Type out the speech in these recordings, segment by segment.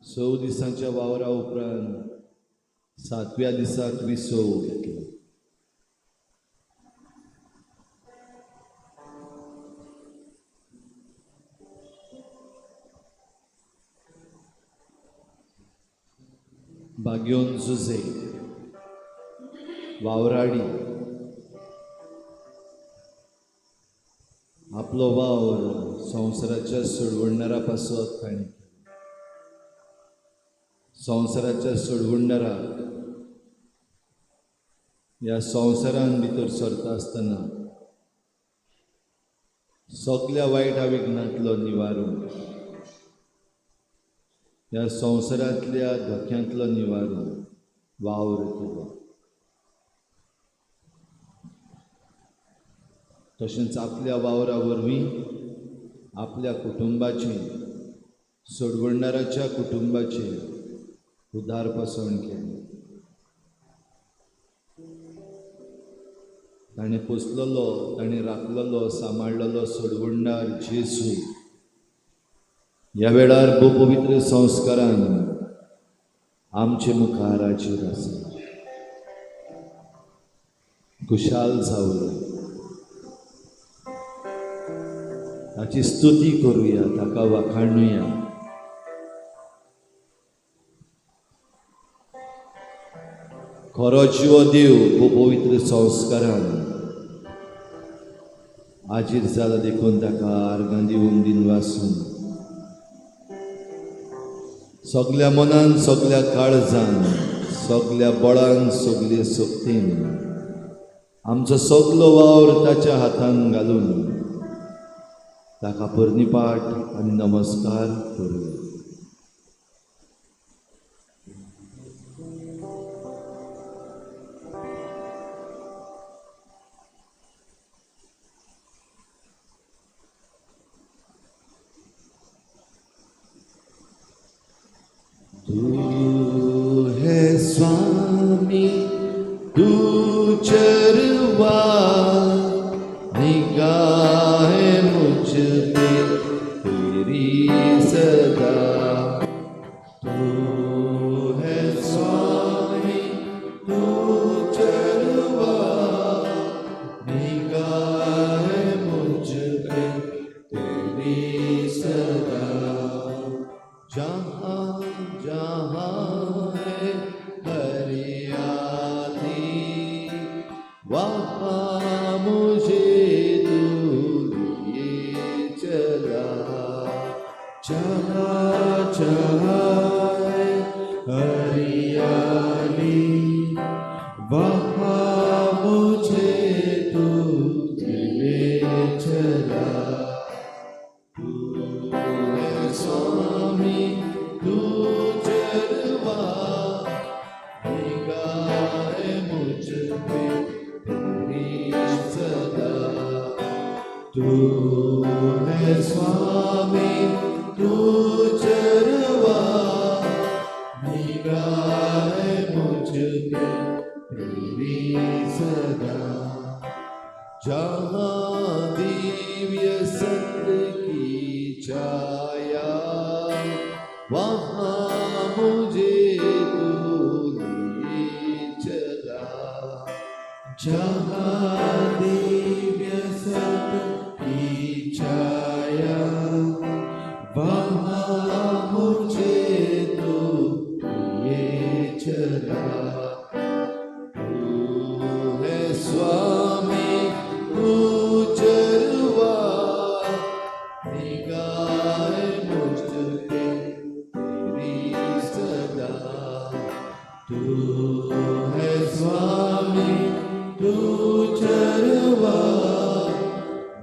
स दिसांच्या वावरा उपरांत सातव्या दिसाक विसव घेतलो. बाग्योन जुझे वावराडी आपलो वावर संवसाराच्या सोडवणदारा पासत ताणें केलो. संवसाराच्या सोडवणदाराक ह्या संवसारान भितर सरता आसतना सगल्या वायट विघ्नांतलो निवारून, ह्या संवसारांतल्या धोक्यांतलो निवारून वावर केलो. तशेंच आपल्या वावरा वरवीं आपल्या कुटुंबाचें, सोडवणदाराच्या कुटुंबाचें उदारपसण केलें. ताणें पोसलेलो, ताणें राखलेलो, सांबाळलेलो सोडवणदार जेजू ह्या वेळार भोव पवित्र संस्कारान आमचे मुखार हाजीर आसा. खुशाल जावया, ताची स्तुती करुया, ताका वाखाणुया. खरो जिवो देव भोव पवित्र संस्कारान हाजीर जाला देखून ताका आर्गां दिवन दिनवासून सगल्या मनान, सगल्या काळजान, सगल्या बळान, सगले शक्तीन आमचो सगलो वावर ताच्या हातान घालून ताका पर्णिपाठ आनी नमस्कार करुया. तू है स्वामी, तू चरवा, निगाह मुझ पे तेरी सदा. तू है स्वामी, तू चरवा, निगाह मुझ पे तेरी सदा. जहाँ जहाँ है हरियाली, वहाँ मुझे तू लिए चला. जहाँ जहाँ है हरियाली, वहाँ मुझे तू ले चला. तू है स्वामी, तू चरवा, निगाह मुझ पे तेरी सदा. तू है स्वामी, तू चरवा, निगाह मुझ पे तेरी सदा. जहाँ दिव्य सत्य की छाया, वहाँ मुझे तू लिए चला. जहाँ दिव्य सत्य की छाया, वहाँ मुझे तू लिए चला. तू है स्वामी, तू चरवा, निगाह मुझ पे तेरी सदा. तू है स्वामी, तू चरवा,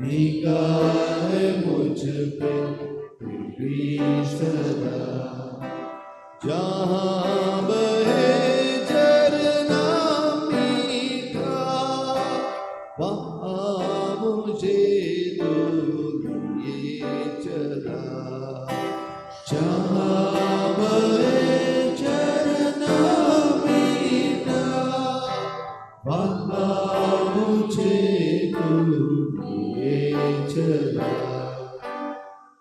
निगाह मुझ पे तेरी सदा. जहाँ बहे झरना मीठा, वहाँ मुझे तू लिए चला. जहाँ बहे झरना मीठा, वहाँ मुझे तू लिए चला.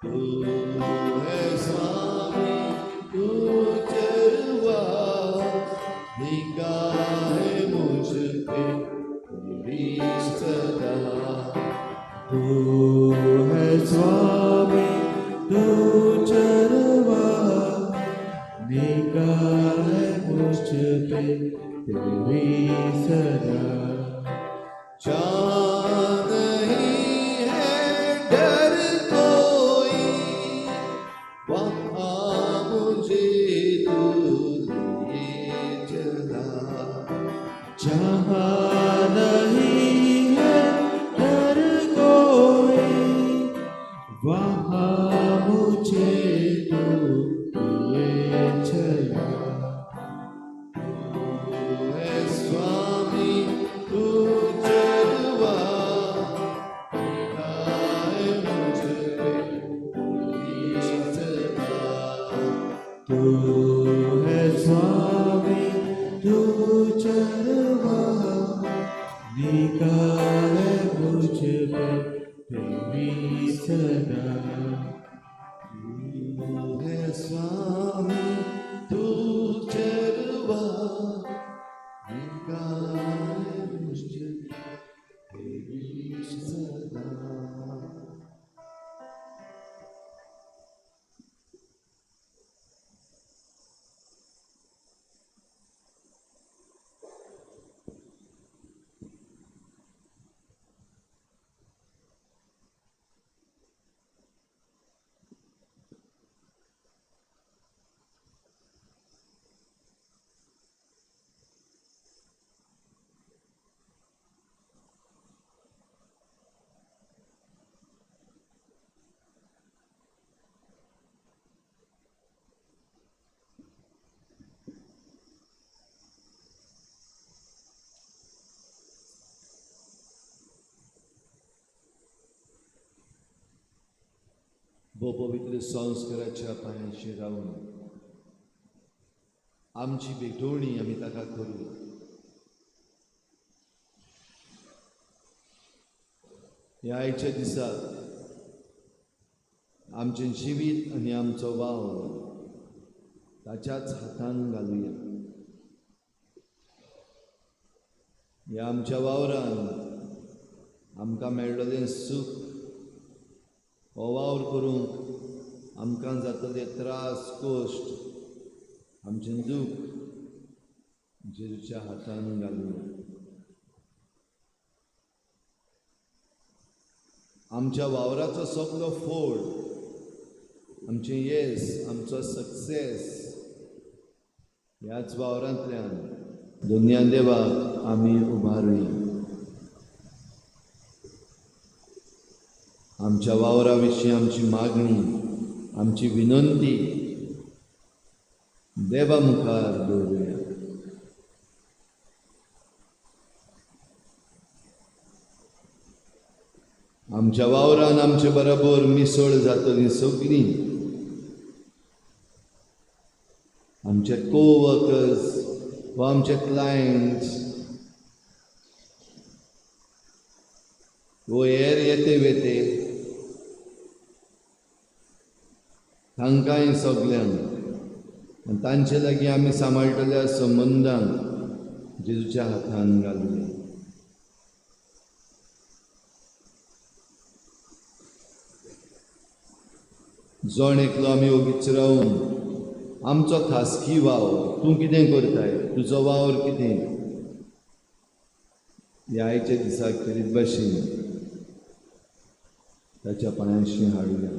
तू है स्वामी, तू तेरी सदा। जहाँ नहीं है डर कोई, वहाँ मुझे तू लिए चला। जहाँ नहीं है डर कोई, वहाँ मुझे तू लिए चला। तू है स्वामी तू चरवाहा, है मुझ पे तेरी सदा। तू है स्वामी तू चरवाहा, निगाह है मुझ पे तेरी सदा। तू है स्वामी तू चरवाहा, निगाह है मुझ पे तेरी सदा। भोव पवित्र संस्काराच्या पांयांचेर रावन आमची भेटवणी आमी ताका करूया। ह्या आयच्या दिसा आमचें जिवीत आनी आमचो वावर ताच्याच हातान घालुया। ह्या आमच्या वावरान आमकां मेळ्ळेलें सूख, हो वावर करूंक आमकां जातले त्रास कश्ट, आमचें दूख जेजूच्या हातान घालुया। आमच्या वावराचो सगलो फोड, आमचें येस, आमचो सक्सेस ह्याच वावरांतल्यान दुनिया देवाक आमी उबारुया। आमच्या वावरा विशीं आमची मागणी, आमची विनंती देवा मुखार दवरुया। आमच्या वावरान आमचे बरोबर मिसळ जातली सगळीं, आमचे कोवर्कर्स वा आमचे क्लायंट्स वो हेर येते वेते तांकांय सगल्यांक आनी तांचे लागीं आमी सांबाळटल्या संबंदांक जेजूच्या हातान घालुया। जण एकलो आमी ओगीच रावन आमचो खासगी वावर, तूं कितें करताय, तुजो वावर कितें, ह्या आयच्या दिसाक खेरीत भाशेन ताच्या पांयांशी हाडुया।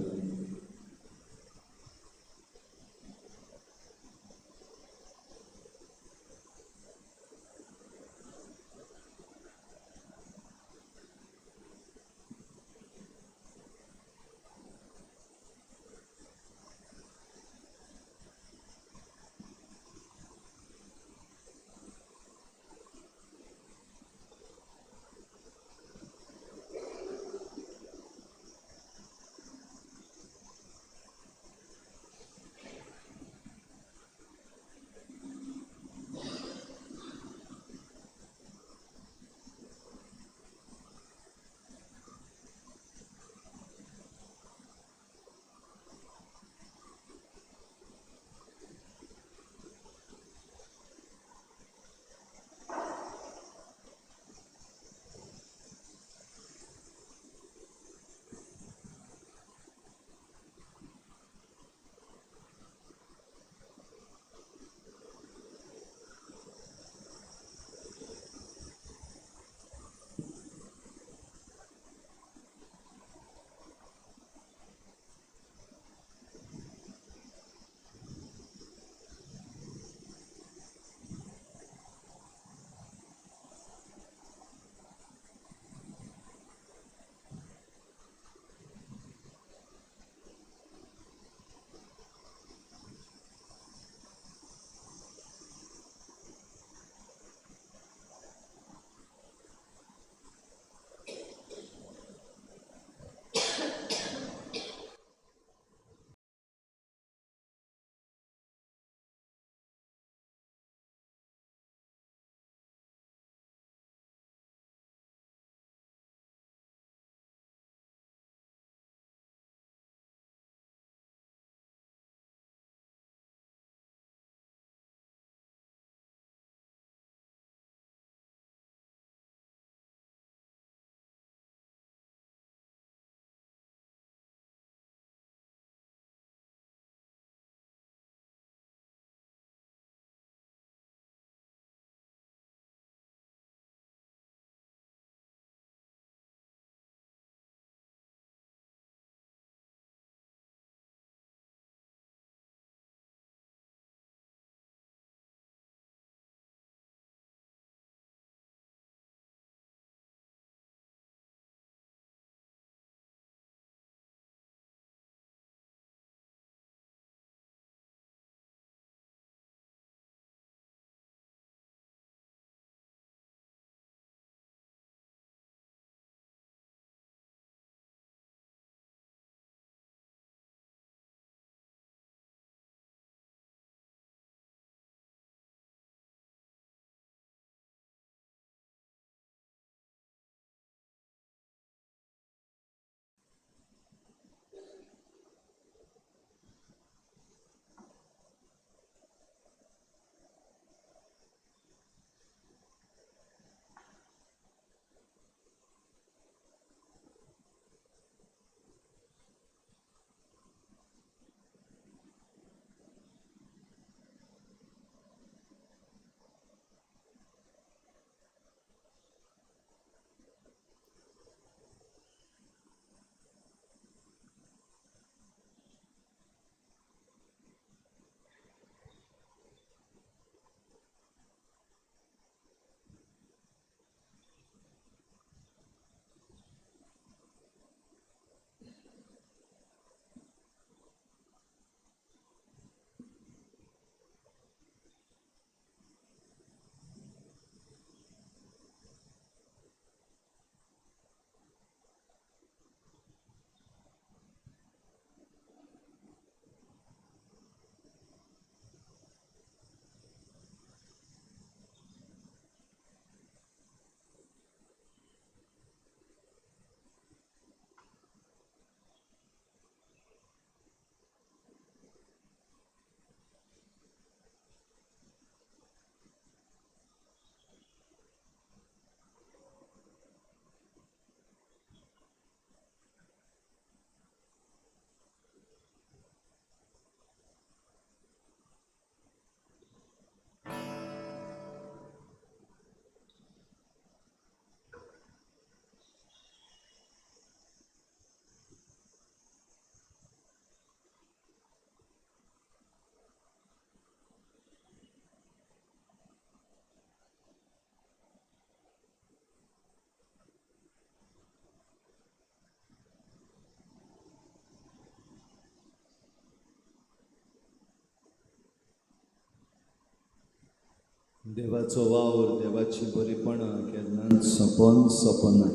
देवाचो वावर, देवाची बरेपणां केन्नाच सोंपोन सोंपना,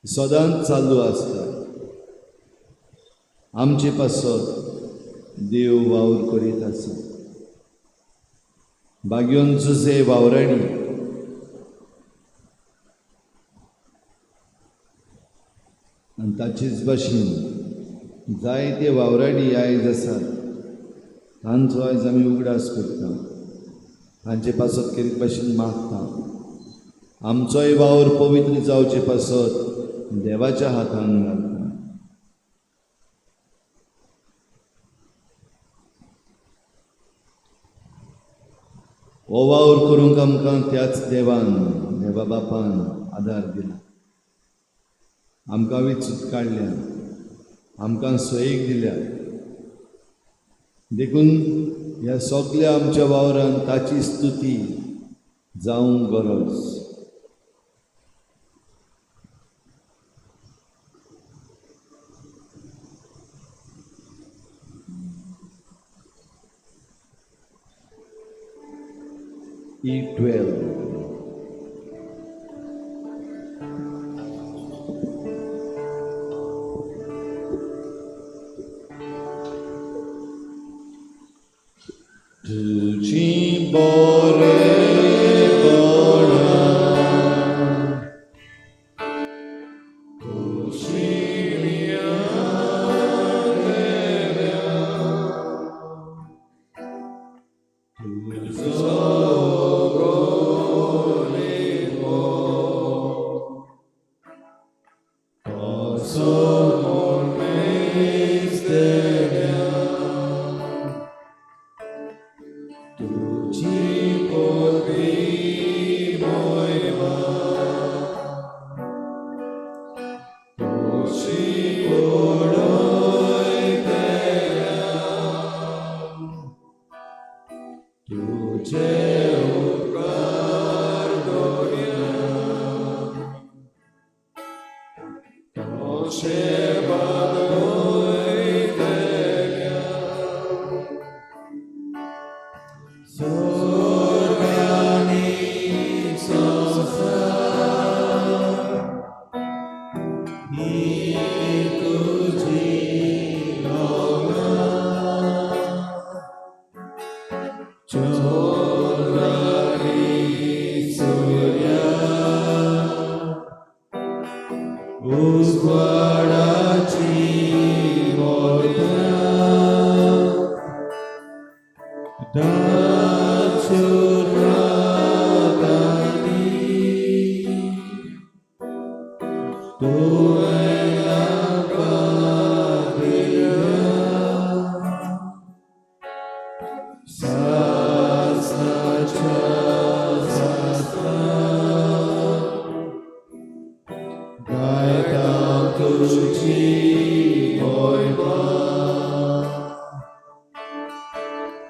सदांच चालू आसता. आमचे पासत देव वावर करीत आसा. बागयोन जुजे वावराडी आनी ताचेच भाशेन जायते वावराडी आयज आसात, तांचो आयज आमी उगडास करता, तांचे पासत करीत भाशेन मागता. आमचोय वावर पवित्र जावचे पासत देवाच्या हातान घालता. हो वावर करूंक आमकां त्याच देवान, देवा बापान आदार दिला, आमकां विचूत काडल्या, आमकां सोयीक दिल्या. देखून ह्या सगल्या आमच्या वावरान ताची स्तुती जावंक गरज. E12. तुझी बरेपणा कुशिल्या देव्या, तुजो गोलेको कसो मनीस देव्या, तुझी पदवी मोयमा तुझी पडय देव्या, तुझे उपकार दोया तशे बादय देव्या, स्वर्गानी संसार ही तुझी नवना, चंद्रानी सूर्या उजवाडाची मोर्त्या, दाचुरातानी तुवें आमकां दिल्या, सासणाच्या सासणा गायता तुझी मोयमा,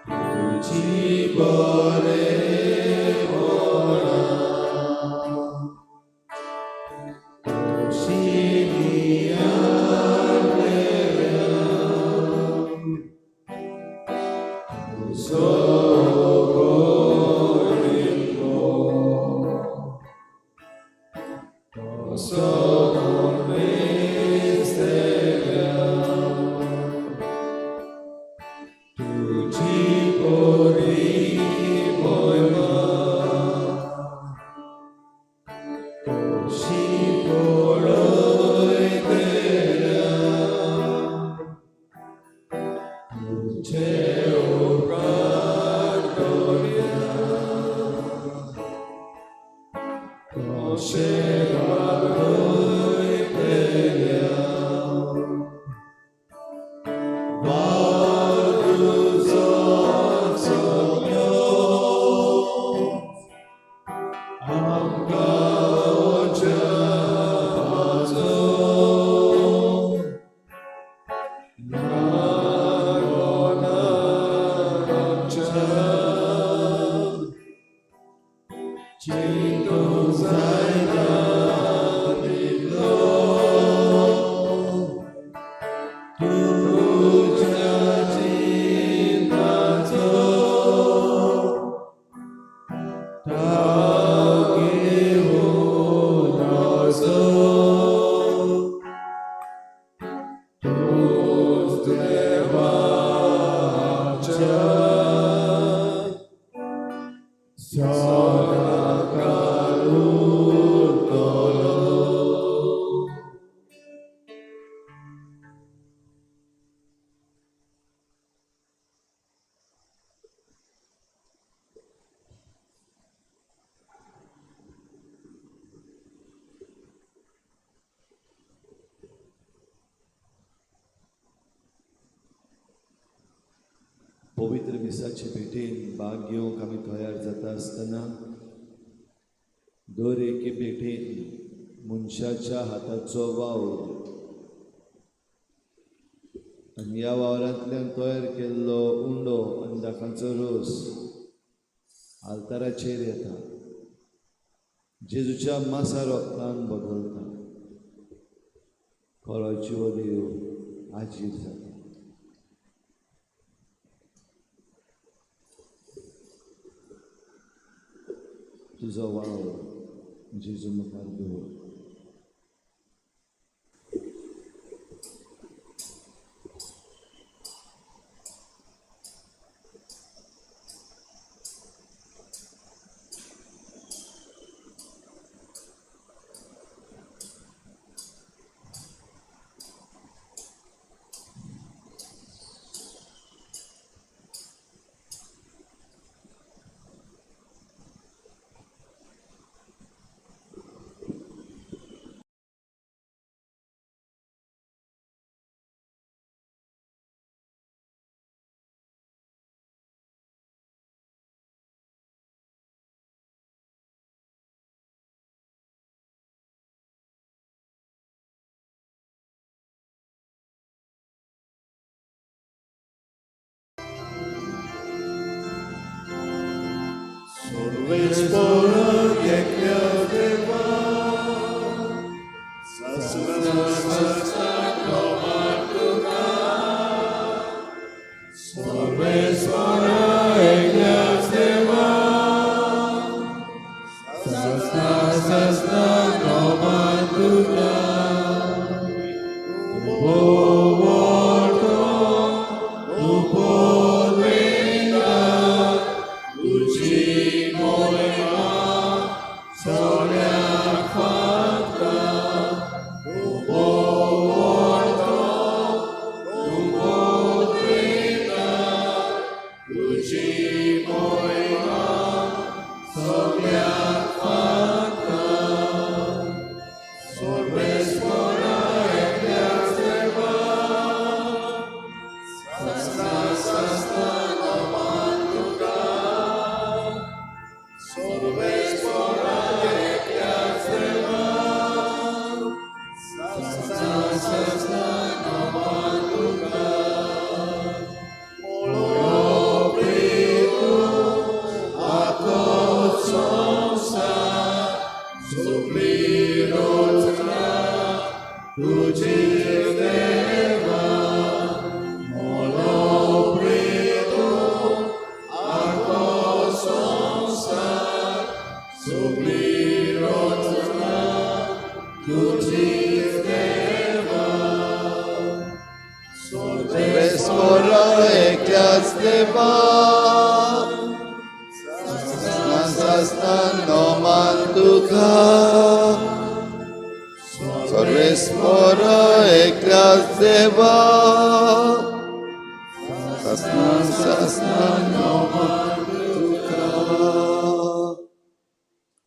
तुझी बरेपणा कुशिल्या देव्या, तुजो गोडेको कसो मनीस देव्या, तुझी पदवी मोयमा कशी पळय देव्या, तुझे उपकार दोया कशे बादय देव्या, वावर तुजो सगळो आमकां उज्यापाचो, लागोना आमच्या चिंतूंक जायना. पवित्र मिसाचे भेटेन भाग घेवंक आमी तयार जाता आसतना दर एके भेटेन मनशाच्या हाताचो वावर आनी ह्या वावरांतल्यान तयार केल्लो उंडो आनी दाकांचो रोस आल्ताराचेर येता, जेजूच्या मासा रोगतान बदलता, खरो जिवो देव आजीर जाता. तुजो वावर जेजू मुखार दवर.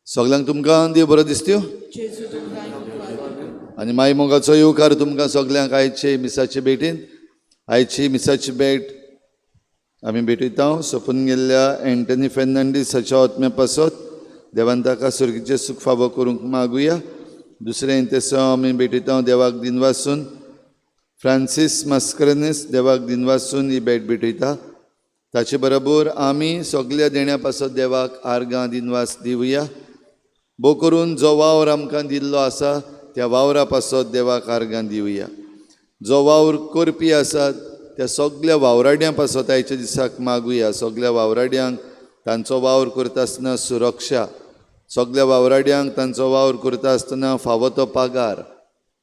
सगल्यांक तुमकां देव बरो दिसत्यो आनी माई मोगाचो येवकार तुमकां सगल्यांक आयचे मिसाचे भेटीन. आयची मिसाची भेट आमी भेटयता सोंपून गेल्ल्या एंटनी फेर्नांडीस हाच्या आत्म्या पासत देवान ताका सुर्गीचें सूख फावो करूंक मागुया. दुसरें तेसांव आमी भेटयता देवाक दिनवासून फ्रांसीस मास्करेन्हस देवाक दिनवासून ही भेट भेटयता. ताचे बरोबर आमी सगल्या देण्या पासत देवाक आर्गां दिनवास दिवया. भोव करून जो वावर आमकां दिल्लो आसा त्या वावरा पासत देवाक आर्गां दिवया. जो वावर करपी आसात त्या सगल्या वावराड्यां पासत आयच्या दिसाक मागुया. सगल्या वावराड्यांक तांचो वावर करता आसतना सुरक्षा, सगल्या वावराड्यांक तांचो वावर करता आसतना फावो तो पगार,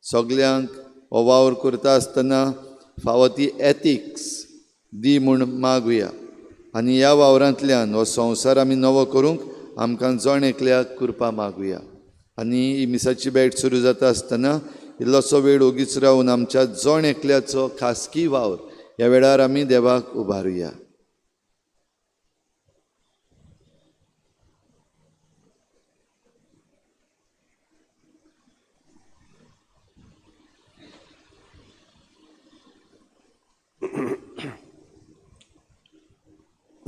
सगल्यांक हो वावर करता आसतना फावो ती एथिक्स दी म्हूण मागुया. आनी ह्या वावरांतल्यान हो संवसार आमी नवो करूंक आमकां जण एकल्याक कृपा मागुया. आनी ही मिसाची भेट सुरू जाता आसतना इल्लोसो वेळ ओगीच रावन आमच्या जण एकल्याचो खासगी वावर ह्या वेळार आमी देवाक उबारुया.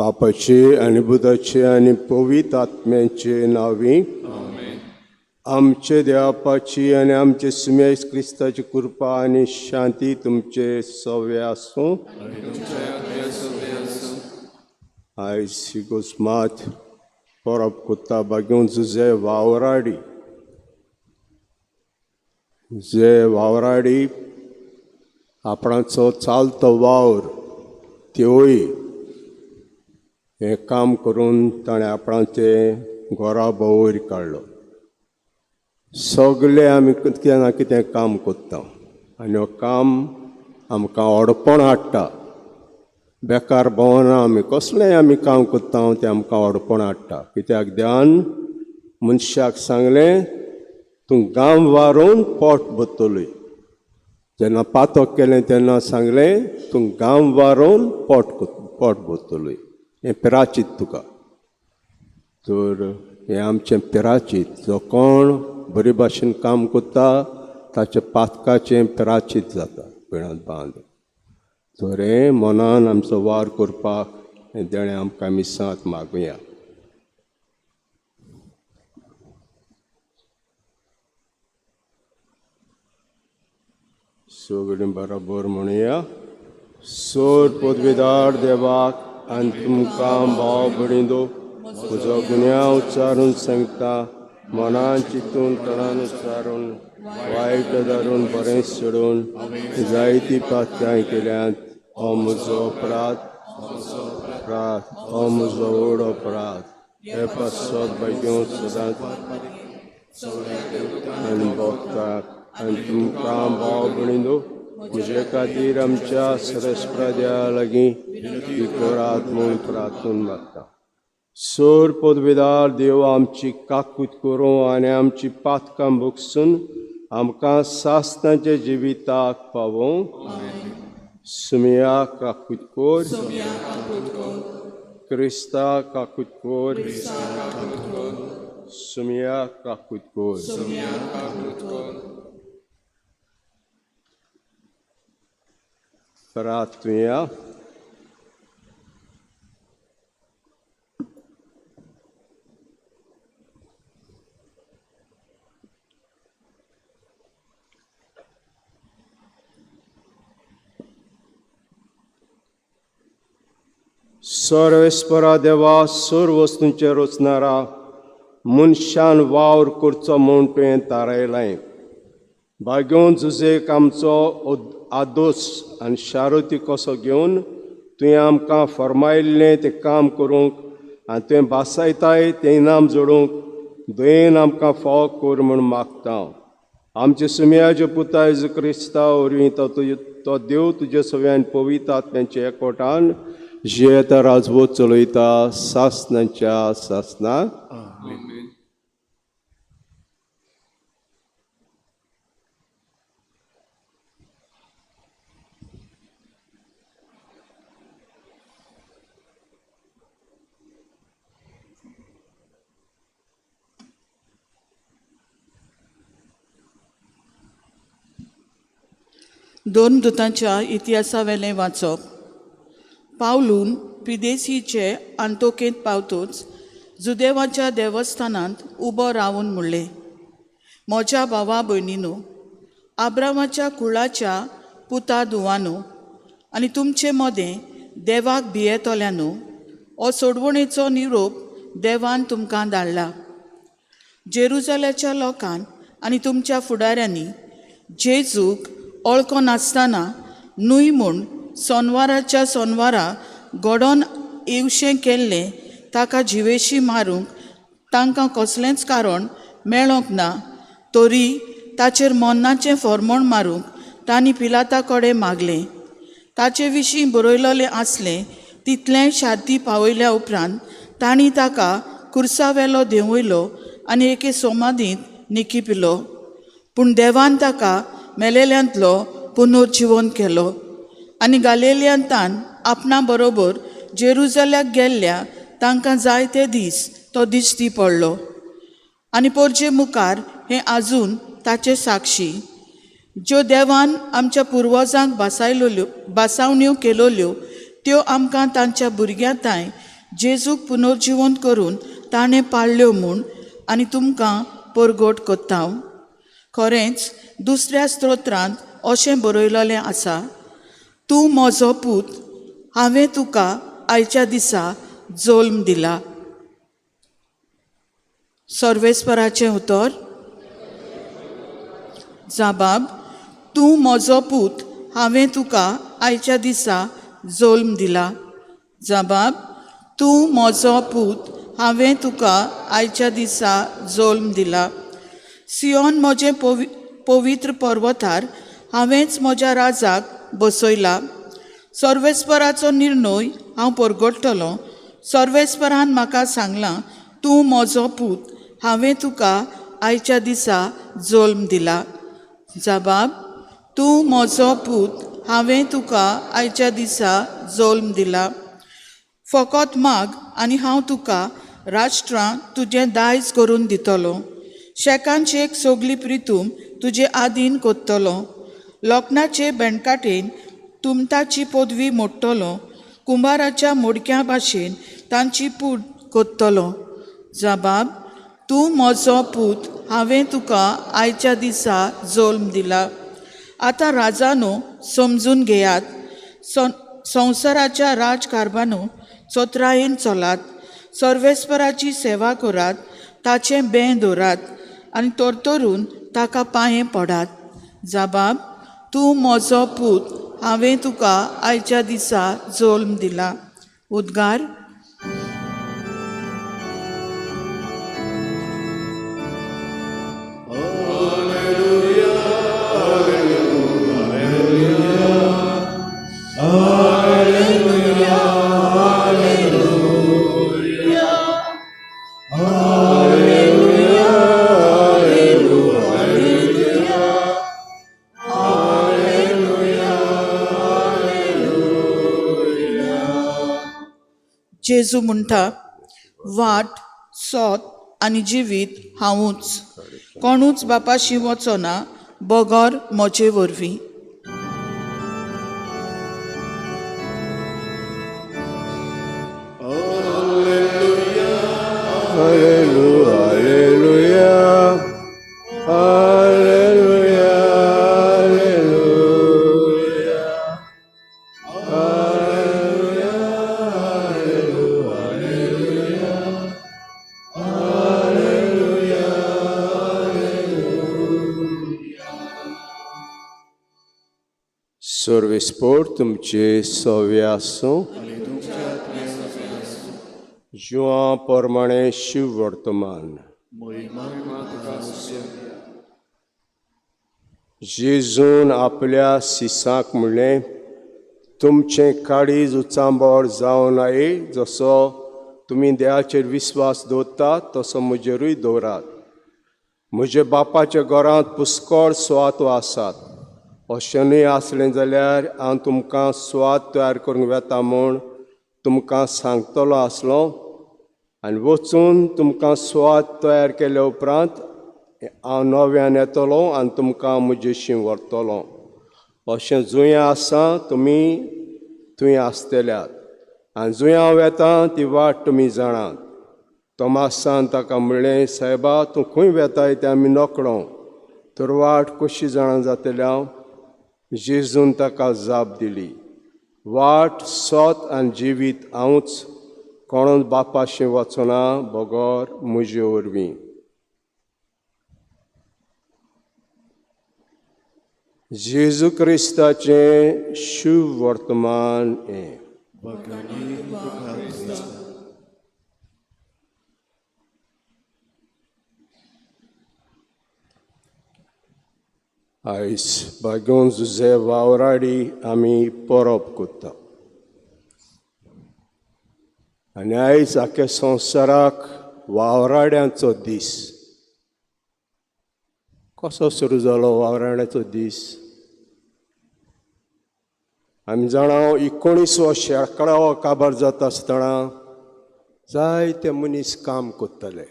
बापाचे आनी बुधाचे आनी पवित्र आत्म्याचे नांवी आमचे देवापाची आनी आमचे सुमेश क्रिस्ताची कृपा आनी शांती तुमचे सवे आसूं. आयज सिगोस्मात परब कोत्ता बागेवन जुजे वावराडी, जे वावराडी आपणाचो चालतो वावर त्योय हें काम करून ताणें आपणाचें घरा भोंवर काडलो. सगळे आमी कितें ना कितें काम करता आनी हो काम आमकां अडपण हाडटा. बेकार भोंवना आमी, कसलेंय आमी काम करता तें आमकां अडपण हाडटा. कित्याक देवान मनशाक सांगलें तूं गांव वारोवन पोट भरतली. जेन्ना पातक केलें तेन्ना सांगलें तूं गांव वारोवन पोट भरतली. हें पिराचीत तुका. तर हें आमचें पिराचीत, जो कोण बरे भाशेन काम करता ताच्या पातकाचें पिराचीत जाता पिळांत बांद. तर हें मनान आमचो वार करपाक हें देणें आमकां मिसांत मागुया. सगळीं बरोबर म्हणुया. सोर पदवीदार देवाक आनी तुमकां भाव भयणींनो म्हजो गुन्यांव उच्चारून सांगता, मनान चिंतून तणान उच्चारून वायट धरून बरें सोडून जायती पात्यां केल्यांत. हो म्हजो अपराध, अपराध, हो म्हजो व्हड अपराध. हे पासत भाग्यो सदांच आनी भोगतात आनी तुमकां भाव भयणींनो म्हजे खातीर आमच्या सरस्परा देवा लागीं ती करात म्हूण प्रार्थून मागता. सोर पदवीदार देव आमची काकूत करूं आनी आमची पातकां भोगसून आमकां सासणाच्या जिविताक पावोवं. सुमिया काकूत कोर, क्रिस्ता काकूत कोर, सुमिया काकूत कोर. प्रार्थुया. सर्वेस्परा देवा, सर्व वस्तूंचे रचणारा, मनशान वावर करचो म्हूण तुवें थारायलें. बागेवन जुजेक आमचो आदोस आनी शारुती कसो घेवन तुवें आमकां फर्मायल्लें तें काम करूंक आनी तुवें भासायताय तें इनाम जोडूंक दयेन आमकां फावो कर म्हूण मागता. आमचे सुमयाचे पुता जेजू क्रिस्ता वरवीं तो देव तुजे सगळ्यान पवित्र आत्म्याच्या एकवटान जियेता राजवत चलयता सासणाच्या सासना. दोन दुतांच्या इतिहासावेलें वाचप. पावलून पिदेसीचे आंतोकेंत पावतूच जुदेवाच्या देवस्थानांत उबो रावन म्हणलें, म्हज्या भावा भयणीनो, आब्रामाच्या कुळाच्या पुता धुवानो आनी तुमचे मदें देवाक भियेतल्यानो, हो सोडवणेचो निरोप देवान तुमकां धाडला. जेरुजाल्याच्या लोकान आनी तुमच्या फुडाऱ्यांनी जेजूक वळखो नासतना न्हय म्हूण सोनवाराच्या सोनवारा घडोवन येवशें केल्लें ताका जिवेशी मारूंक तांकां कसलेंच कारण मेळोंक ना, तरी ताचेर मरणाचें फॉर्मोण मारूंक तांणी पिलाता कडेन मागलें. ताचे विशीं बरयलेलें आसलें तितलेंय शार्ती पावयल्या उपरांत तांणी ताका कुर्सावेलो देंवयलो आनी एके सोमादींत निकिपिलो. पूण देवान ताका मेलेल्यांतलो पुनर्जिवन केलो आनी गालेलियांतान आपणा बरोबर जेरुजाल्याक गेल्ल्या तांकां जायते दीस तो दिश्टी पडलो आनी पोरजे मुखार हें आजून ताचे साक्षी, ज्यो देवान आमच्या पुर्वजांक भासावण्यो केलोल्यो त्यो आमकां तांच्या भुरग्यां तांय जेजूक पुनर्जिवंत करून ताणें पाळ्ळ्यो म्हूण आनी तुमकां परगट कोत्ता. खरेंच दुसऱ्या स्तोत्रांत अशें बरयलेलें आसा, तूं म्हजो पूत, हांवें तुका आयच्या दिसा जल्म दिला. सर्वेस्पराचें उतर. जाबाब, तूं म्हजो पूत, हांवें तुका आयच्या दिसा जल्म दिला. जाबाब, तूं म्हजो पूत, हांवें तुका आयच्या दिसा जल्म दिला. सियोन म्हजें पवित्र पर्वतार हांवेंच म्हज्या राजाक बसयला. सर्वेस्पराचो निर्णय हांव परगट्टलो. सर्वेस्परान म्हाका सांगलां, तूं म्हजो पूत, हांवें तुका आयच्या दिसा जल्म दिला. जाबाब, तूं म्हजो पूत, हांवें तुका आयच्या दिसा जल्म दिला. फकत माग आनी हांव तुका राष्ट्रां तुजें दायज करून दितलो. शेकान शेक सगली प्रितूम तुजे आदीन कोत्तलो. लोखणाचे बेणकाटेन तुमताची पदवी मोडटलो. कुंबाराच्या मोडक्या भाशेन तांची पूट कोत्तलो. जाबाब, तूं म्हजो पूत, हांवें तुका आयच्या दिसा जल्म दिला. आतां राजानो समजून घेयात, संवसाराच्या राजकारभानो चतुरायेन चलात, सर्वेस्पराची सेवा करात, ताचें बें दवरात आनी तरतरून ताका पांयें पडात. जाबाब, तूं म्हजो पूत, हांवें तुका आयच्या दिसा जल्म दिला. उद्गार. जेजू म्हणटा, वाट, सोत आनी जिवीत हांवूच, कोणूच बापाशी वचना बगर म्हजे वरवीं. Alleluia, Alleluia, Alleluia, Alleluia, Alleluia, Alleluia, Alleluia. सर्वेस्पोर तुमचे सवे आसूं. जुआं प्रमाणे शिव वर्तमान. जेजून आपल्या सिसांक म्हणलें, तुमचें काळीज उचांबळ जावं नये, जसो तुमी देवाचेर विस्वास दवरतात तसो म्हजेरूय दवरात. म्हज्या बापाच्या घरांत पुष्कळ सुवातो आसात. अशें न्हय आसलें जाल्यार हांव तुमकां सुवात तयार करूंक वेता म्हूण तुमकां सांगतलो आसलो. आनी वचून तुमकां सुवात तयार केल्या उपरांत हांव नव्यान येतलो आनी तुमकां म्हजेशी व्हरतलो. अशें जुंया आसा तुमी थंय आसतल्यात आनी जुंया हांव वेता ती वाट तुमी जाणात. तोमासान ताका म्हणलें, सायबा, तूं खंय वेताय तें आमी नकळो, तर वाट कशी जाणा जातली हांव? जेजून ताका जाप दिली, वाट, सोत आनी जिवीत हांवूच, कोणूच बापाशी वचना बगर म्हजे वरवीं. जेजू क्रिस्ताचें शुभ वर्तमान हें. आयज बागोन जुझे वावराडी आमी परब करता आनी आयज आख्या संवसाराक वावराड्यांचो दीस. कसो सुरू जालो वावराड्यांचो दीस? आमी जाणा 19वो शेंकडो काबार जाता आसतना जायते मनीस काम करताले,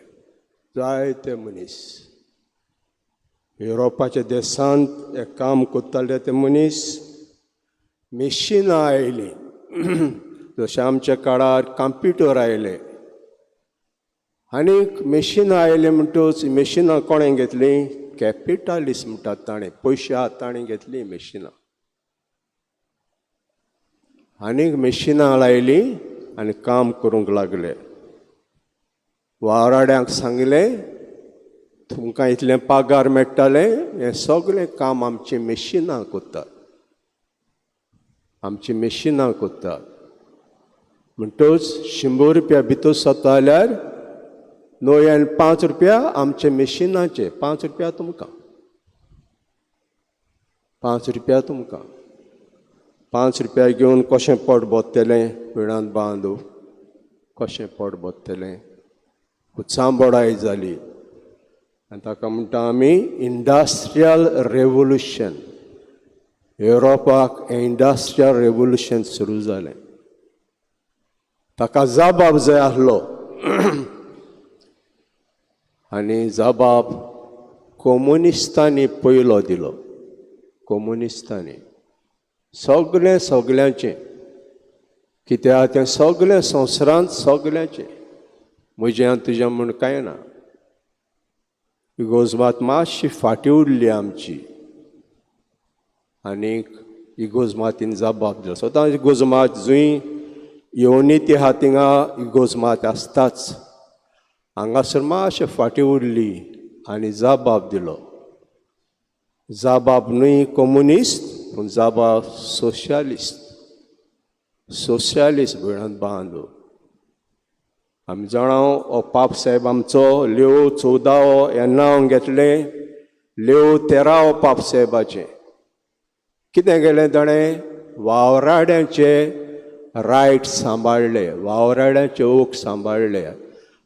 जायते मनीस युरोपाच्या देशांत हे काम करताले. ते मनीस मेशिनां आयलीं, जशें आमच्या काळार कंप्युटर आयले आनीक मेशिनां आयलें म्हणटकच मेशिनां कोणें घेतलीं? कॅपिटलिस्ट म्हणटात ताणें, पयशे आहात ताणें घेतलीं मेशिनां. आनीक मेशिनां लायलीं आनी काम करूंक लागले. वावराड्यांक सांगलें तुमकां इतलें पागार मेळटालें, हें सगळें काम आमचीं मेशिनां करतात, आमचीं मेशिनां करतात. म्हणटकच 100 रुपया भितर सरता जाल्यार 9 आनी 5 रुपया आमचे मेशिनाचे, 5 रुपया तुमकां, 5 रुपया तुमकां. 5 रुपया घेवन कशें पोट भरतलें वेळांत बांदू, कशें पोट भरतलें? उचांबडाय जाली. आनी ताका म्हणटा आमी इंडस्ट्रियल रेवोल्युशन. युरोपाक इंडस्ट्रियल रेवोल्युशन सुरू जालें. ताका जबाब जाय आसलो आनी जबाब कोमुनिस्तांनी पयलो दिलो. कोमुनिस्तांनी सगळें सगल्यांचें, कित्याक तें सगळें संवसारांत सगल्यांचें, म्हजें आनी तुजें म्हूण कांय ना. इगोजमात मातशी फाटीं उरली आमची आनीक इगोजमातीन जबाब दिलो. सदांच इगोजमात जंय येवनी आहा थिंगा इगोजमात आसताच. हांगासर मातशें फाटीं उरली आनी जबाब दिलो. जबाब न्हय कोमुनिस्ट, पूण जबाब सोशलिस्ट, सोशलिस्ट भयणांत बांदू. आमी जाणा हो पाप साहेब आमचो लेव 14वो हें नांव घेतलें, लेव 13वो पाप साहेबाचें. कितें केलें ताणें? वावराड्यांचे रायट सांबाळ्ळे, वावराड्यांचे ओक सांबाळ्ळे.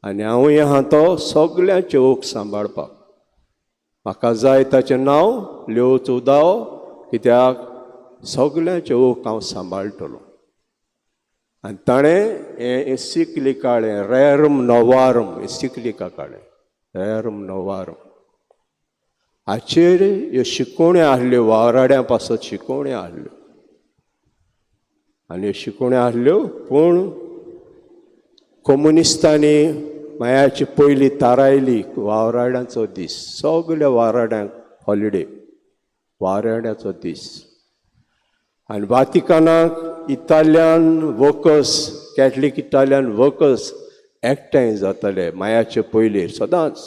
आनी हांवूय आहा तो सगल्यांचे ओक सांबाळपाक. म्हाका जाय ताचें नांव लेव 14वो, कित्याक सगल्यांचे ओक हांव सांबाळटलो. आनी ताणें हें एसिक्लिका काडलें, रेरम नोवारम एसिक्लिका काडलें, रेरम नोवारम. हाचेर ह्यो शिकोवण्यो आहल्यो, वावराड्यां पासत शिकोवण्यो आहल्यो आनी ह्यो शिकोवण्यो आहल्यो. पूण कोमुनिस्तांनी मायाची पयली थारायली वावराड्यांचो दीस, सगल्या वावराड्यांक हॉलिडे, वावराड्यांचो दीस. आनी वातिकानाक Italian workers, Catholic Italian workers एकठांय जाताले मायाचे पयलीं सदांच.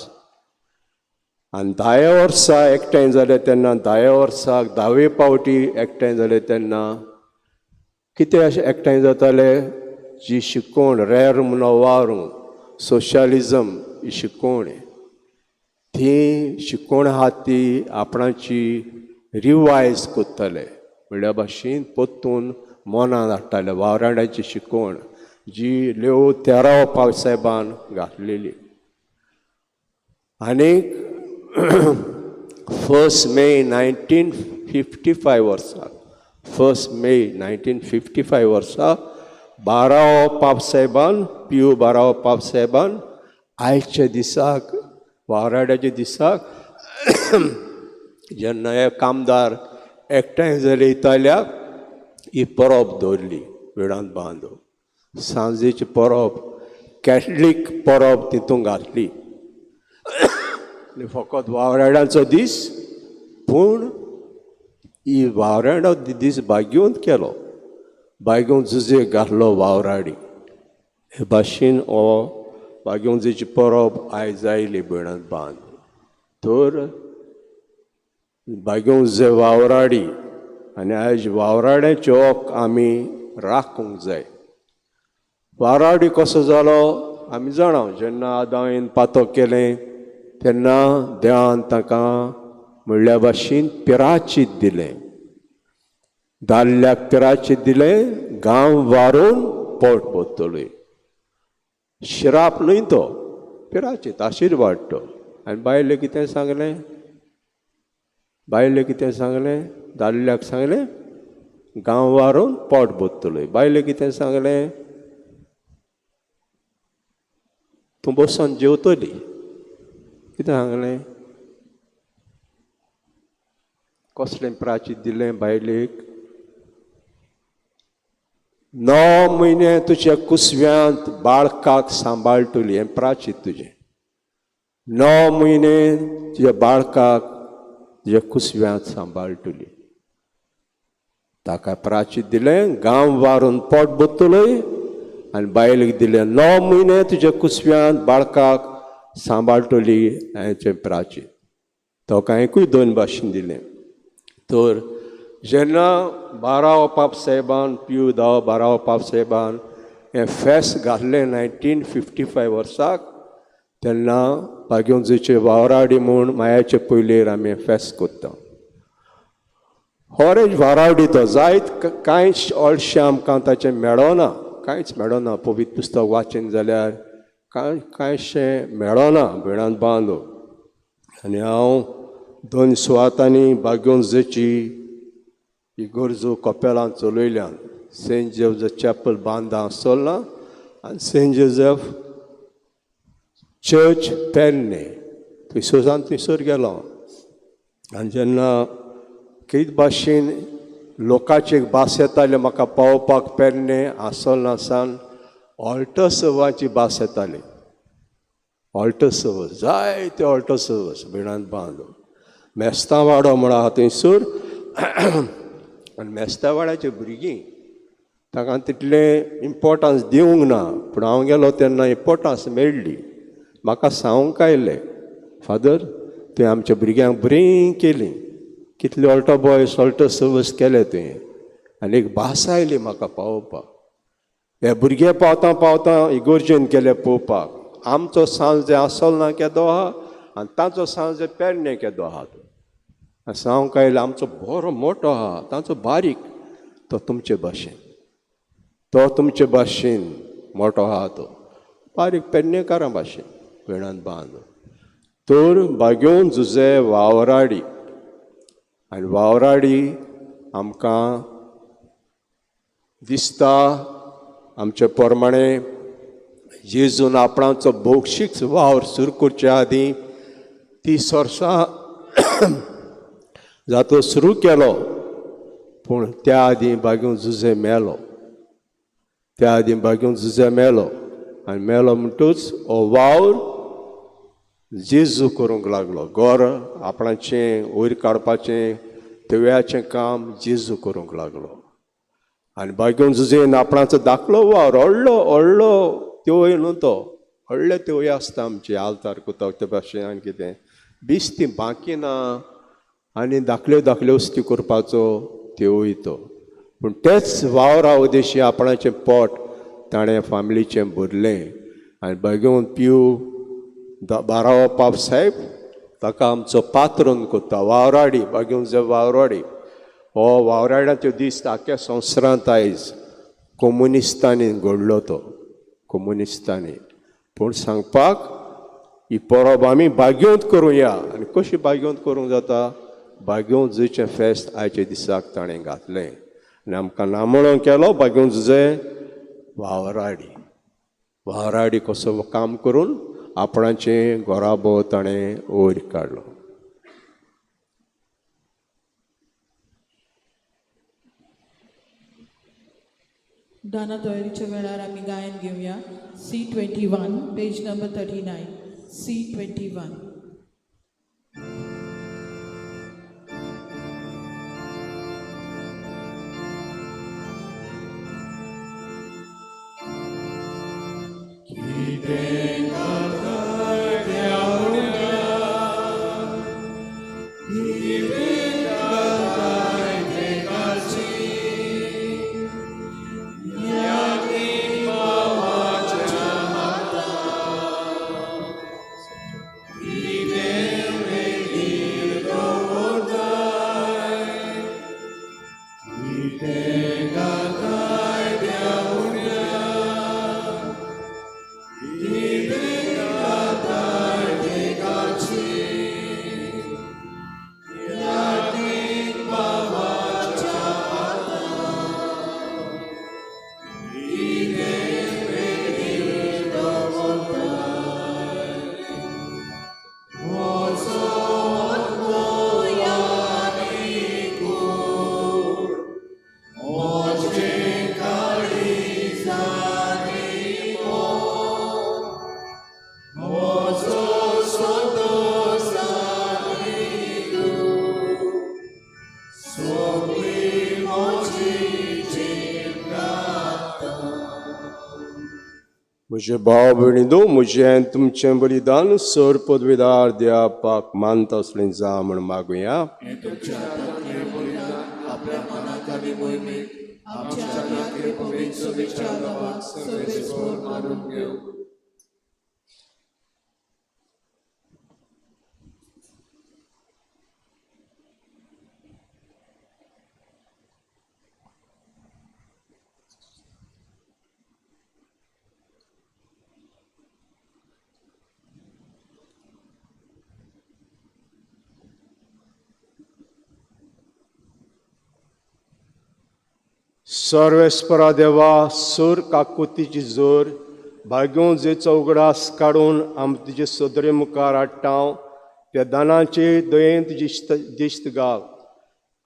आनी 10 वर्सां एकठांय जाले तेन्ना, 10 वर्साक 10वे पावटी एकठांय जाले तेन्ना कितें अशें एकठांय जाताले? जी शिकवण रेरम नोवारूम सोशलिजम ही शिकवण, ती शिकवण आहा ती आपणाची रिवायज करताले, म्हणल्या भाशेन परतून मनान हाडटाले वावराड्याची शिकवण जी लेव 13वो पावसाहेबान घातलेली. आनीक 1 May 1955 वर्सा, 1 मे 1955 वर्सा 12वो पापसाहेबान, पियू 12वो पापसाहेबान आयच्या दिसाक, वावराड्याच्या दिसाक, जेन्ना हे कामदार एकठांय जाले इतालियाक, ही परब दवरली वेळांत बांदो. सांजेची परब, कॅथलीक परब तितूंत घातली. आनी फकत वावराड्यांचो दीस, पूण ही वावराडो दीस बागेवन केलो, बागेवन जुजे घातलो वावराडी. हे भाशेन हो बागेवंजेची परब आयज आयली भयणांत बांद. तर बागेवंजे वावराडी आनी आयज वावराड्याचे हक आमी राखूंक जाय. वावराडी कसो जालो आमी जाणा. जेन्ना आदांयन पातक केलें तेन्ना देवान ताका म्हणल्या भाशेन पिराचीत दिलें, दादल्याक पिराचीत दिलें, गांव वारोवन पोट भरतलोय. शिराप न्हय तो, पिराचीत आशिर्वाद तो. आनी बायले कितें सांगलें? बायले कितें सांगलें? दादल्याक सांगलें गांव वारोवन पोट भरतलोय. बायले कितें सांगलें? तूं बसून जेवतली. कितें सांगलें? कसलें प्राचीत दिलें बायलेक? णव म्हयने तुज्या कुसव्यांत बाळकाक सांबाळटली, हें प्राचीत तुजें. 9 म्हयने तुज्या बाळकाक तुज्या कुसव्यांत सांबाळटली. ताका प्राचीत दिलें, गांव वारून पोट भरतलोय आनी बायलेक दिलें 9 म्हयने तुज्या कुसव्यांत बाळकाक सांबाळटली हाचें प्राचीत. तो कांयकूय 2 भाशेन दिलें. तर जेन्ना बाराव पाप साहेबान पियू 10 बाराव पाप साहेबान हें फेस्त घातलें 1955 वर्साक, तेन्ना बागेवंजूचे वावराडी म्हूण मायाचे पयलेर आमी फेस्त करता. होरेज वावराडी तो जायत कांयच अळशें आमकां ताचें मेळना, कांयच मेळना. पवित्र पुस्तक वाचन जाल्यार कांय कांयशें मेळना भयणांत बांदो. आनी हांव 2 सुवातांनी बागेवंजूची इगर्जो कपेलां चलयल्यान, सेंट जोजफ चॅपल बांदा चल्लां आनी सेंट जोजफ चर्च पेरणे थंयसरसान थंयसर गेलो. आनी जेन्ना कित भाशेन लोकांची भास येताली म्हाका पावोवपाक पेरणे आसोलना सान ऑल्टो सर्वाची भास येताली. ऑल्टो सर्वस जायते ऑल्टो सर्वस भिणांत बांदो मेस्तावाडो म्हण आहा थंयसर. आनी मेस्तावाड्याची भुरगीं ताका तितलें इम्पोर्टन्स दिवंक ना, पूण हांव गेलो तेन्ना इम्पोर्टन्स मेळ्ळी. म्हाका सांगूंक आयलें, फादर तुवें आमच्या भुरग्यांक बरीं केलीं, कितले ऑल्टो बॉयस ऑल्टो सर्वस केले तुवें. आनी एक भास आयली म्हाका पावोवपाक. हे भुरगे पावता पावता इगोर्जेन केले पळोवपाक. आमचो सांज जे आसलो ना केदो आहा आनी ताचो सांज जे पेरणे केदो आहा तो. आनी सांगूंक आयलें आमचो बरो मोटो आहा, ताचो बारीक, तो तुमचे भाशेन, तो तुमचे भाशेन मोटो आहा, तो बारीक पेडणेकारां भाशेन वेणांत बांद. तर बागेवन जुजे वावराडी. आनी वावराडी आमकां दिसता आमचे प्रमाणे जेजून आपणाचो भौशीक वावर सुरू करचे आदीं 30 वर्सां जातो सुरू केलो, पूण त्या आदीं बागेवन जुजे मेलो. त्या आदीं बागेवन जुजे मेलो आनी मेलो म्हणटूच हो वावर जेजू करूंक लागलो. गोर आपणाचें वयर काडपाचें तेव्याचें काम जेजू करूंक लागलो. आनी बागेवन जुजेन आपणाचो धाकलो वावर व्हडलो व्हडलो तेवय न्हू तो व्हडले तेवय आसता आमचे आल्तार कोता ते भाशेन आनी कितें बेस्ती बाकी ना आनी धाकल्यो धाकल्यो वस्ती करपाचो तेवय तो. पूण तेच वावरा उदेशी आपणाचें पोट ताणें फामिलीचें भरलें. आनी बागेवन पियू बारावो पाप साहेब ताका आमचो पात्रोन कोत्ता वावराडी, बागेवन जे वावराडी. हो वावराड्याचो दीस आख्या संवसारांत आयज कोमुनिस्तांनी घडलो तो, कोमुनिस्तांनी. पूण सांगपाक ही परब आमी बागेवंत करुया. आनी कशी बागेवंत करूंक जाता? बागेवन जुजेचें फेस्त आयच्या दिसाक ताणें घातलें आनी आमकां नामणो केलो बागेवन जुजे वावराडी. वावराडी कसो काम करून आपणाचें घराबो ताणें वयर काडलो. दाना तयारीच्या वेळार आमी गायन घेवया. C21 page number 39 C21. He म्हजे भाव भयणींनो, म्हजें तुमचें बलिदान सर पदवीदार देवाक मानता असलें जा म्हण मागुया. सर्वेस्परा देवा, सूर काकुतीची जोर भाग्यों जेचो उगडास काडून आम तुजे सदरे मुखार हाडटा, त्या दानाचे दयेन तुजी दिश्ट घाल.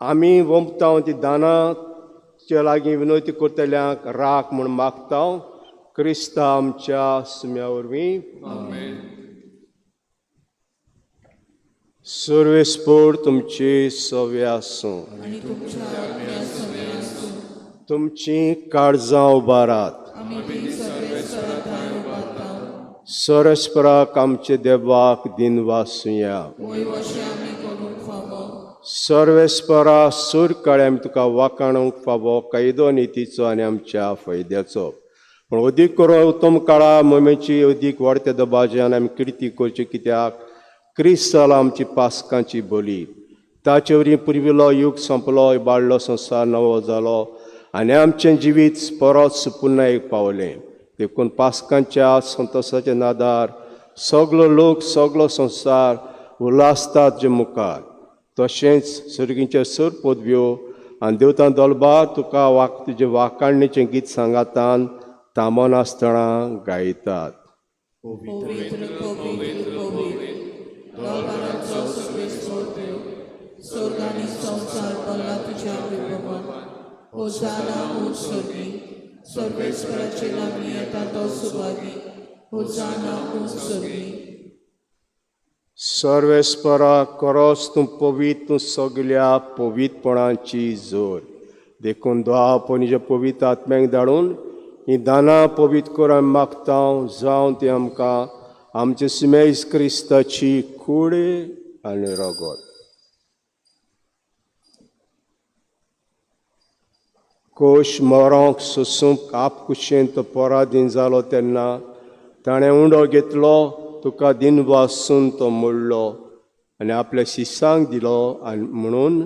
आमी वोमता ती दानाचे लागीं विनवती करतल्यांक राख म्हूण मागता, क्रिस्ता आमच्या सुम्या वरवीं. सर्वेस्पोर तुमची सव्या आसूं. तुमची काळजां उबारात. सरस्पराक आमचे देवाक दिनवासुया. सर्वेस्परा सूर काळे आमी तुका वाकाणूंक फावो कायदो नितीचो आनी आमच्या फायद्याचो, पूण अदीक करून उत्तम काळा मोमेची अदीक वाडत्या दबाज्यान आमी किर्ती करची, कित्याक क्रिस्त जाला आमची पासकांची बली. ताचे वरवीं पुर्विल्लो युग सोंपलो, इबाडलो संवसार नवो जालो आनी आमचें जिवीत परत पुन्नायक पावलें. देखून पासकांच्या संतोसाच्या नादार सगलो लोक सगलो संवसार उल्हासतात जे मुखार. तशेंच सर्गींचे सर पदव्यो आनी देवतां दलबार तुका वाक तुजें वाकाणणेचें गीत सांगातान थांबनासतना गायतात. पवित्र पवित्र पवित्र दलबाराचो सर्वेस्पर देव, स्वर्ग आनी संवसार भरला तुज्या वैभवान. होजाना ऊंच स्वर्गी, सर्वेस्पराचे नांवी येता तो सुभागी. होजाना ऊंच स्वर्गी. सर्वेस्परा खरोच तूं पवित्र, तूं सगल्या पवित्रपणाची जोर. देखून द्वा पणजे पवित्र आत्म्याक धाडून ही दानां पवित्र कर आमी मागता, जावन ती आमकां आमचे सुमेज क्रिस्ताची कूड आनी रगत. कोश मरोंक सोसूंक आपकुशेन तो पराधीन जालो तेन्ना ताणें उंडो घेतलो, तुका दिनवासून तो मोडलो आनी आपल्या शिसांक दिलो आनी म्हणून,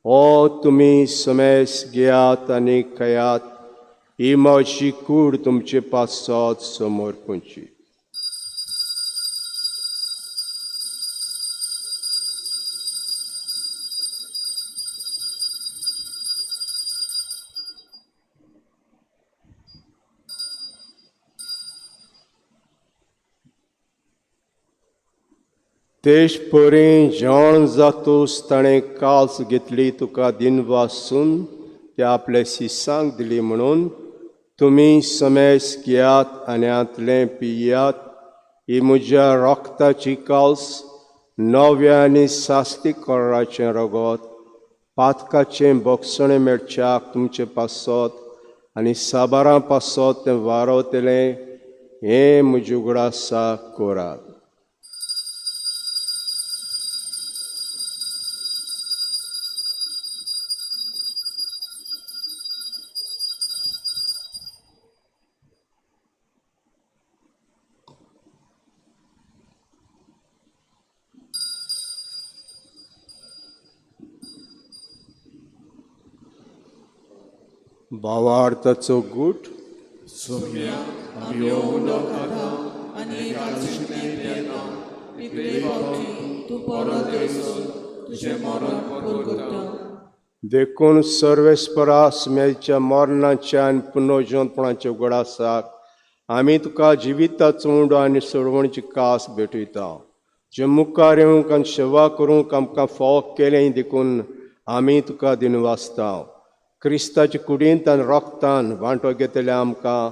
ओ तुमी समेस घेयात आनी खायात, ही म्हजी कूड तुमचे पासत समर्पणची. तेश परी जेवण जातूस ताणें काल्स घेतली, तुका दिनवासून ते आपल्या शिसांक दिली म्हणून, तुमी समेस घेयात आनी हांतलें पियात, ही म्हज्या रक्ताची काल्स, नव्या आनी सास्ती कोराचें रगत, पातकाचें बोगसणें मेळच्याक तुमचे पासत आनी साबारां पासत तें वारवतलें, हें म्हजे उगडासाक करात. भावार्थाचो गूट. आमी हो उंडो खाता आनी कालशितलें पियेता, तितले फावटी तूं परत येयसर तुजें मरण परगट्टा. देखून सर्वेस्परा सुमेच्या मरणाच्या आनी पुनर्जिवंतपणाच्या उगडासाक आमी तुका जिविताचो उंडो आनी सोडवणची कास भेटयता. जे मुखार येवंक आनी सेवा करूंक आमकां फावो केलें देखून आमी तुका दिनवासता. क्रिस्ताचे कुडींत आनी रक्तान वांटो घेतल्या आमकां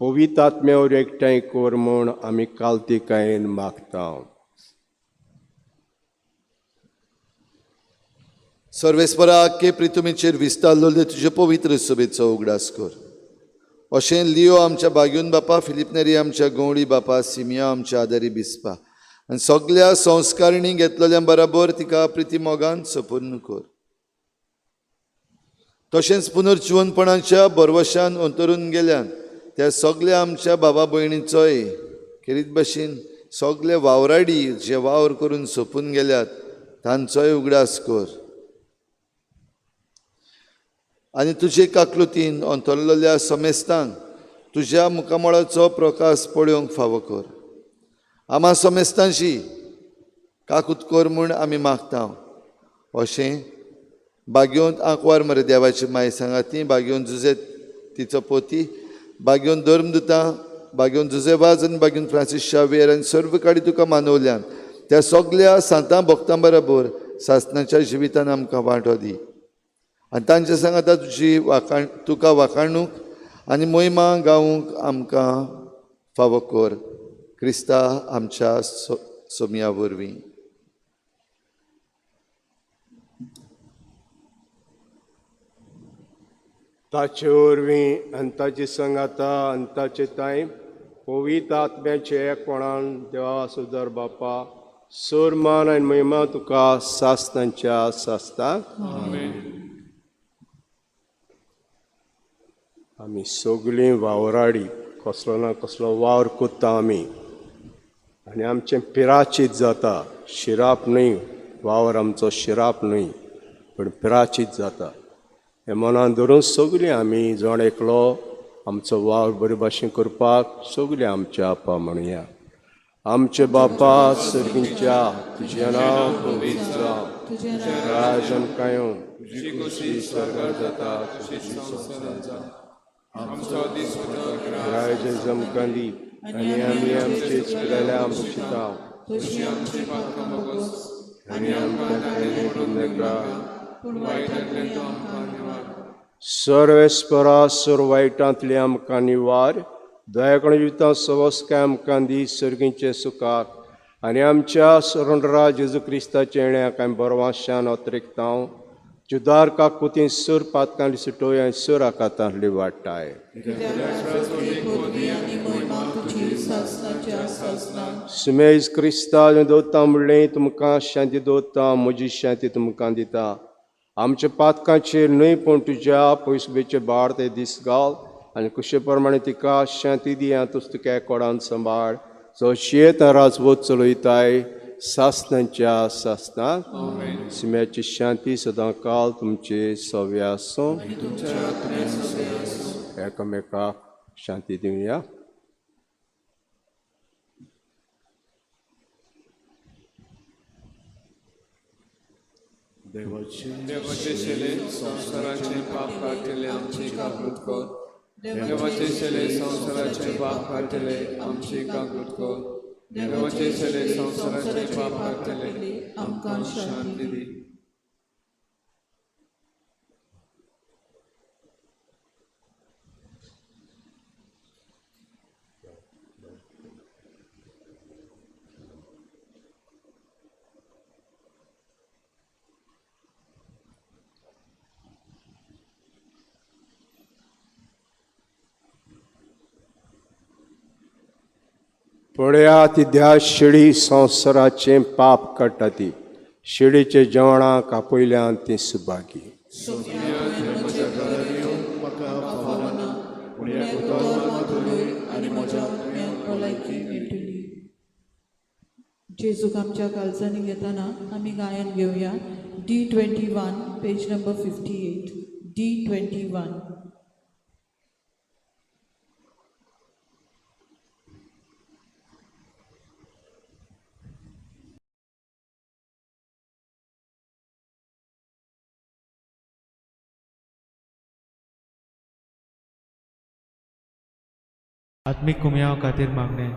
पवित्र आत्म्या वरवीं एकठांय कर म्हूण आमी कालतिकायेन मागता. सर्वेस्परा के प्रितुमीचेर विस्तारलेले तुजे पवित्र सभेचो उगडास कर. अशें लियो आमच्या बाग्यून बापा, फिलीप नेरी आमच्या गवळी बापा, सिमिया आमच्या आदारी बिस्पा आनी सगल्या संस्कारणी घेतलेल्या बराबर तिका प्रिती मोगान सपूर्ण कर. तशेंच पुनर्जिवनपणाच्या बरवशान अंतरून गेल्यान त्या सगल्या आमच्या बाबा भयणीचोय खेरीत भशेन सगले वावराडी जे वावर करून सोंपून गेल्यात तांचोय उगडास कर आनी तुजे काकलुतीन अंतरलेल्या समेस्तांक तुज्या मुखामळाचो प्रकाश पळोवंक फावो कर. आमा समेस्तांशी काकूत कर म्हूण आमी मागता. अशें बागेवन आंकवार मरे देवाची माय सांगाती, बागेवन जुजे तिचो पोती, बागेवन धर्मदुतां, बागेवन जुजेवाज आनी बागेवन फ्रांसीस शावियर आनी सर्व काडी तुका मानवल्यान त्या सगल्या सांतां भक्तां बरोबर सासणाच्या जिवितान आमकां वांटो दी आनी तांच्या सांगाता तुजी वाखाण तुका वाखाणूक आनी मोहिमा गावूंक आमकां फावो कर. क्रिस्ता आमच्या सोमया वरवीं. ताचे वरवीं आनी ताची संगाता आनी ताचे तांय पवित्र आत्म्याचे एकपणान देवा सुदर बापा सोरमान आनी महिमा तुका सासनाच्या सासता. आमी सगळीं वावराडी कसलो ना कसलो वावर कोत्ता आमी आनी आमचें पिराचीत जाता. शिराप न्हय वावर आमचो, शिराप न्हय पूण पिराचीत जाता. हें मनान धरून सगळीं आमी जण एकलो आमचो वावर बरे भाशेन करपाक सगळीं आमच्या आपा म्हणया. आमचे बापा सर्गींच्या, तुजें नांव पवित्र जावं, तुजें राज आमकां येवं, तुजी खुशी स्वर्गार जाता तशी संवसारांत जावं. राज आमकां दी आनी आमी आमचे चुकलेल्या बक्षिता आनी आमकां पडूं नाका. सर्वेस्परा सर्व वायटांतली आमकां निवार, दयाकण जिवितांत सवस्काय आमकां दी सर्गींचे सुखाक आनी आमच्या सरणरा जेजू क्रिस्ताच्या येण्याक आमी बरवाशान अतिरिक्तांव जुदार काकुती सुर पातकांली सुटोय आनी सुर आकातांतली वाडटाय. सुमेज क्रिस्ता दवरता म्हणलें तुमकां शांती दवरता, म्हजी शांती तुमकां दिता. आमच्या पातकांचेर न्हय पूण तुज्या पयसुबेचे भार ते दीस घाल आनी कुशे प्रमाणे तिका शांती दी आनी तुज तुका कोडान सांबाळ जो शेत राजवत चलयताय सासनाच्या सासनाक. सिम्याची शांती सदां काल तुमचे सव्या आसूं. एकामेकाक शांती दिवया. देवाचे शेले संवसाराचे पाप काडटले आमची काकूत कर. देवाचे शेले संवसाराचे पाप काडटले आमची काकूत कर. देवाचे शेले संवसाराचे पाप काडटले आमकां शांती दी. पळया ती ध्या शिडी संवसाराचें पाप काडटा ती शिडीचे जेवणाक आपयल्यान ती सुभागी. जेजूक आमच्या काळजांनी घेताना आमी गायन घेवया. D21 page number 58. D21. आत्मीक कुमयाव खातीर मागणें.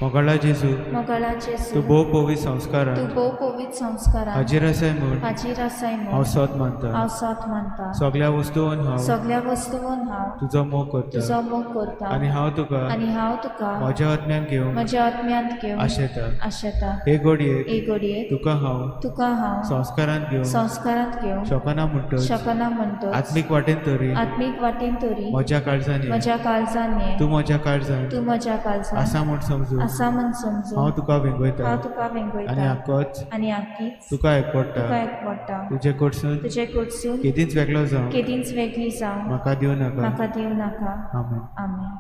मोगाळा जेजू, मोगाळा जेजू, तूं भोव पवित्र संस्कारान तूं भोव पवित्र संस्कारान हाजीर आसाय म्हूण हाजीर आसाय हांव म्हूण सोद मानता. हांव सोद मानता. सगळ्या वस्तून हांव सगळ्या वस्तून हांव तुजो मोग करता तुजो मोग करता आनी हांव तुका आनी हांव तुका म्हज्या आत्म्यान घेवंक म्हज्या आत्म्यांत घेवन आशेता. आशेता. हे घडयेक हे घडयेक तुका हांव तुका हांव संस्कारांत घेवंक संस्कारांत घेवंक शकना म्हणटच शकना म्हणटच आत्मीक वाटेन तरी आत्मीक वाटेन तरी म्हज्या काळजान ये. म्हज्या काळजान ये. तूं म्हज्या काळजान तूं म्हज्या काळजान आसा म्हूण समजून आसा म्हूण समजून हांव तुका वेंगयता हांव तुका आनी वेंगयता आकोच आनी आकीच तुका एकवडटा. तुका एकवडटा. तुजे कडसून तुजे कडसून केदींच वेगळो जावं केदींच वेगळी जावं म्हाका दिवं नाका. म्हाका दिवं नाका. आमेन. आमेन.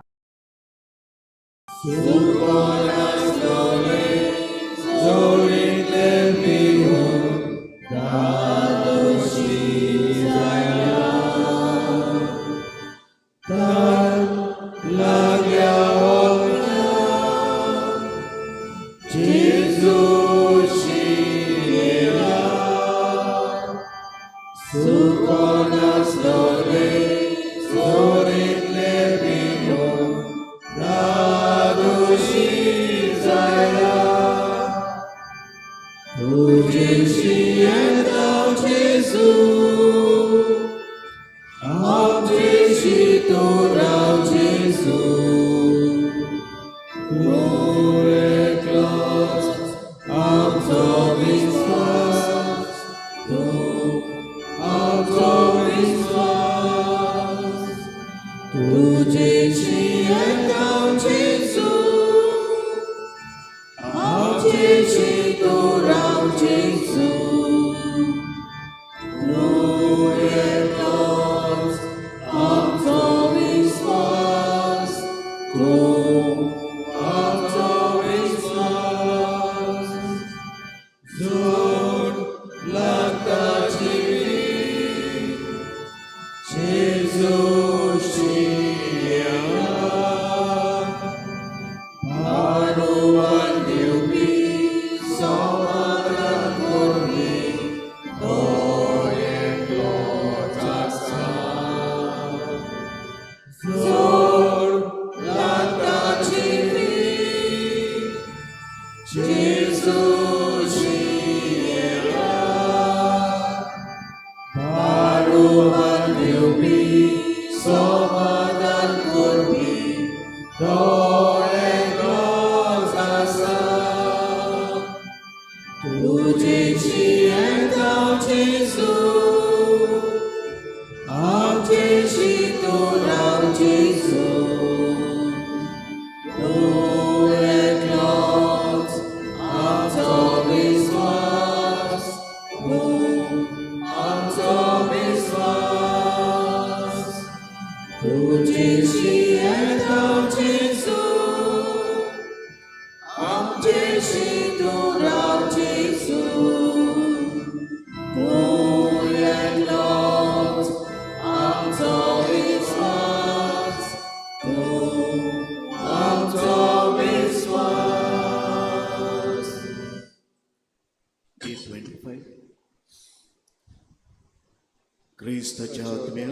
क्रिस्ताच्या आत्म्या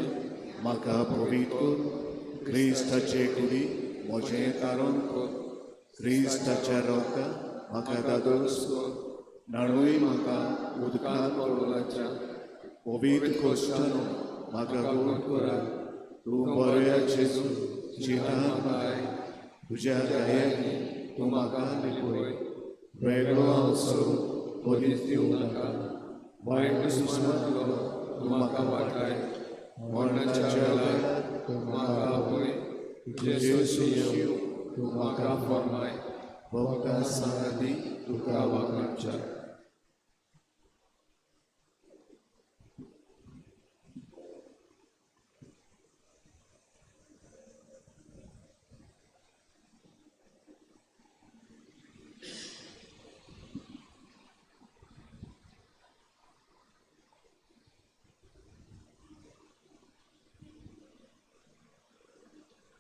म्हाका पवित्र कर, क्रिस्ताचे कुडी म्हजें कारण कर, क्रिस्ताच्या रोका म्हाका दादोस कर, न्हाणूय म्हाका उदकान पडोलाच्या पवित्र कोश्टानो म्हाका गोड करा. तूं बऱ्या जेजू जितान म्हाका तुज्या दयांनी तूं म्हाका लिपय. वेगळो हांव सोडून मदींच दिवं नाका. वायट दुस्मानांतलो तूं म्हाका वाटाय. मरणाच्या वेळार तूं म्हाका आपय. तुजे सोशी तूं म्हाका फर्माय. भोवता सांगाती तुका वागणच्या.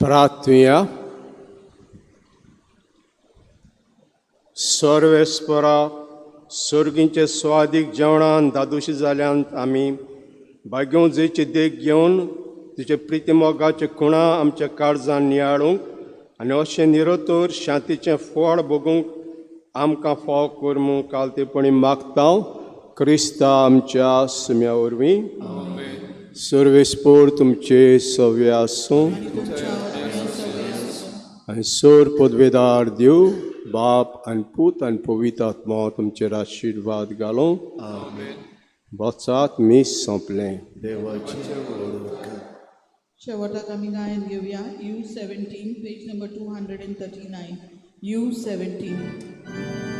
प्रार्थुया. सर्वेस्परा सर्गींचे स्वादीक जेवणान दादोशी जाल्यान आमी भाग्योजेची देख घेवन तुजे प्रितीमोगाचे खुणा आमच्या काळजान नियाळूंक आनी अशें निरोतर शांतीचें फळ भोगूंक आमकां फाव कर म्हूण कालतेपणी मागता क्रिस्ता आमच्या सुम्या वरवीं. सर्वेस्पोर तुमचे सव्य आसूं आनी सोर पदवेदार देव बाप आनी पूत आनी पवित्र आत्मा तुमचेर आशिर्वाद घालूं. वचात मीस सोंपलें. देवाचे वळख. शेवटाक आमी गायन घेवया U 17 page number 239 U 17.